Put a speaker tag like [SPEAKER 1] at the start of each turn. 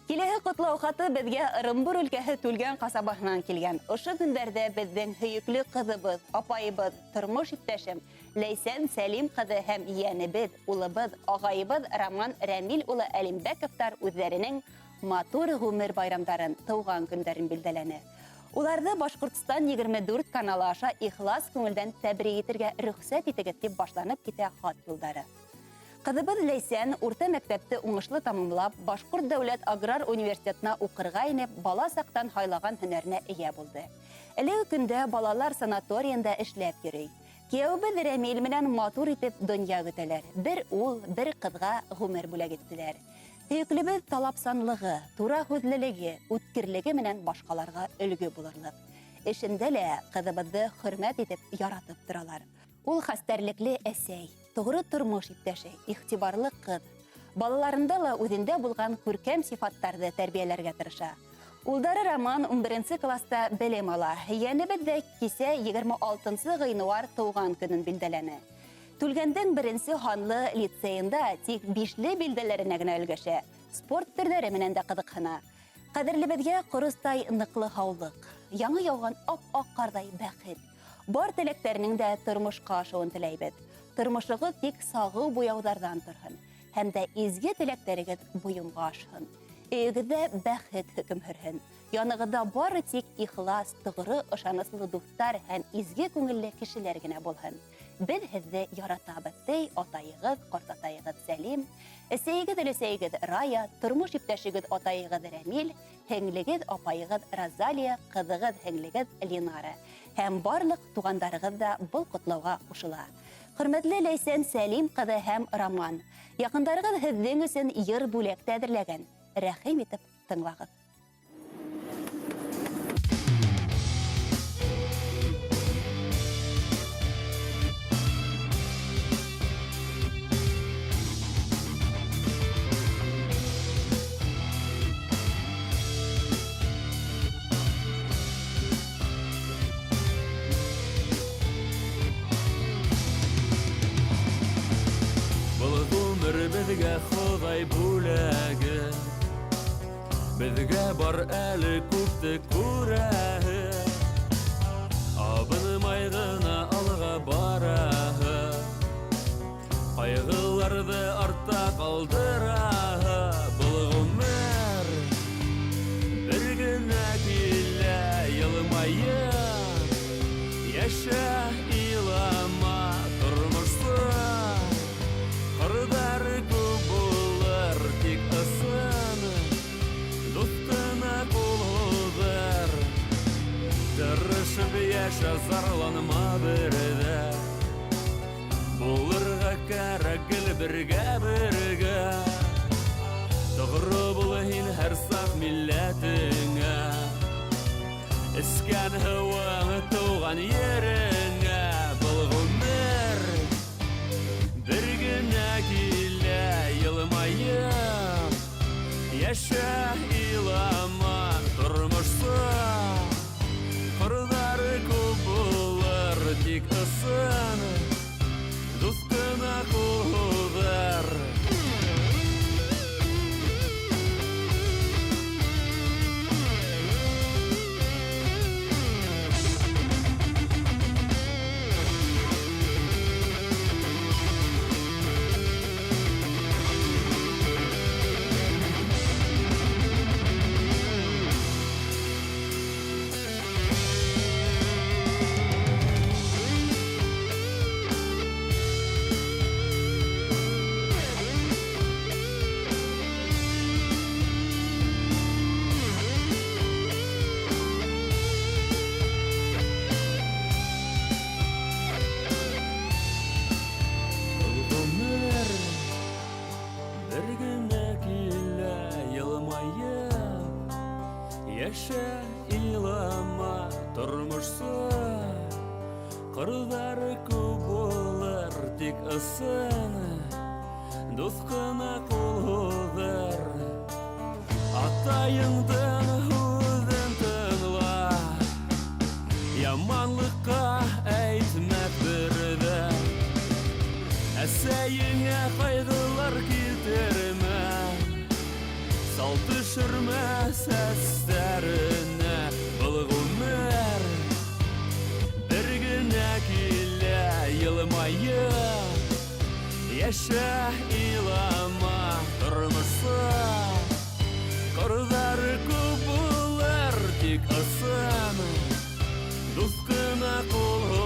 [SPEAKER 1] Киләһе ҡотлау хаты беҙгә Ырымбур өлкәһе Түлгән ҡасабаһынан килгән. Ошо көндәрҙә беҙҙең һөйөклө ҡыҙыбыҙ, апайыбыҙ, тормош иптәшем Ләйсән Сәлим ҡыҙы һәм ейәнебеҙ, улыбыҙ, ағайыбыҙ Роман Рәмил улы Әлимбәковтар үҙҙәренең матур ғүмер байрамдарын, тыуған көндәрен билдәләне. Уларҙы Башҡортостан 24 каналы аша ихлас күңелдән тәбрик итергә рөхсәт итегеҙ, тип башланып китә хат юлдары. Ҡыҙыбыҙ Ләйсән урта мәктәпте уңышлы тамамлап, Башҡорт дәүләт аграр университетына уҡырға инеп, бала саҡтан һайлаған һөнәренә эйә булды. Әлеге көндә балалар санаторийында эшләп йөрөй. Кейәүебеҙ Рәмил менән матур итеп донъя көтәләр. Бер ул, бер ҡыҙға ғүмер бүләк иттеләр. Һөйөклебеҙ талапсанлығы, тура һүҙлелеге, үткерлеге менән башҡаларға өлгө булырлыҡ. Эшендә лә ҡыҙыбыҙҙы хөрмәт итеп, яратып торалар. Ул хәстәрлекле әсәй, тоғро тормош иптәше, игътибарлы ҡыҙ. Балаларында ла үҙендә булған күркәм сифаттарҙы тәрбиәләргә тырыша. Улдары Роман унберенсе класста белем ала. Ейәнебеҙ ҙә кисә 26 ғинуар тыуған көнөн билдәләне. Түлгәндең беренсе һанлы лицейында тик бишле билдәләренә генә өлгәшә, спорт төрҙәре менән дә ҡыҙыҡһына. Ҡәҙерлебеҙгә ҡоростай ныҡлы һаулыҡ, яңы яуған ап-аҡ ҡарҙай бәхет, Бар теләктәренең дә тормошҡа ашыуын теләйбеҙ. Тормошоғоҙ тик сағыу буяуҙарҙан торһон һәм дә изге теләктәрегеҙ бойомға ашһын. Өйөгөҙҙә бәхет хөкөм һөрһөн. Янығыҙҙа бары тик ихлас, тоғро, ышаныслы дуҫтар һәм изге күңелле кешеләр генә булһын. Беҙ һеҙҙе яратабыҙ, ти атайығыҙ, ҡартатайығыҙ Сәлим, әсәйегеҙ, өләсәйегеҙ Рая, тормош иптәшегеҙ атайығыҙ Рәмил, һеңлегеҙ, апайығыҙ Розалия, ҡыҙығыҙ, һеңлегеҙ Линара һәм барлыҡ туғандарығыҙ да был ҡотлауға ҡушыла. Хөрмәтле Ләйсән Сәлим ҡыҙы һәм Роман, яҡындарығыҙ һеҙҙең өсөн йыр бүләк тә әҙерләгән. Рәхим итеп тыңлағыҙ.
[SPEAKER 2] Был ғүмер беҙгә Хоҙай бүләге. Беҙгә бар әле күпте күрәһе. Абынмай ғына алға бараһы. Ҡайғыларҙы артта ҡалдыраһы. Был ғүмер бер генә килә, йылмайып йәшә, илама, тормошсы. Ҡырҙар күп булыр, тик ысын дуҫтына ҡул һуҙыр. Тырышып йәшә, зарланма бер ҙә. Булырға кәрәк гел бергә-бергә. Тоғро бул һин һәр саҡ милләтеңә. Эскән һыуың тыуған ереңә. Был ғүмер бер генә килә, йылмайып йәшә, илама, тормошсы. Ҡырҙар күп булыр, тик ысын дуҫтына ҡул һуҙыр. Был ғүмер бер генә килә, йылмайып йәшә, илама, тормошсы. Ҡырҙар күп булыр, тик ысын дуҫ ҡына ҡул һуҙыр. Атайыңдың һүҙен тыңла, яманлыҡҡа әйтмәҫ бер ҙә. Әсәйеңә ҡайғылар килтермә. Тал төшөрмә сәстәренә. Был ғүмер бер генә килә, йылмайып йәшә, илама, тормошса. Ҡырҙар күп булыр, тик ысын дуҫ ҡына ҡул.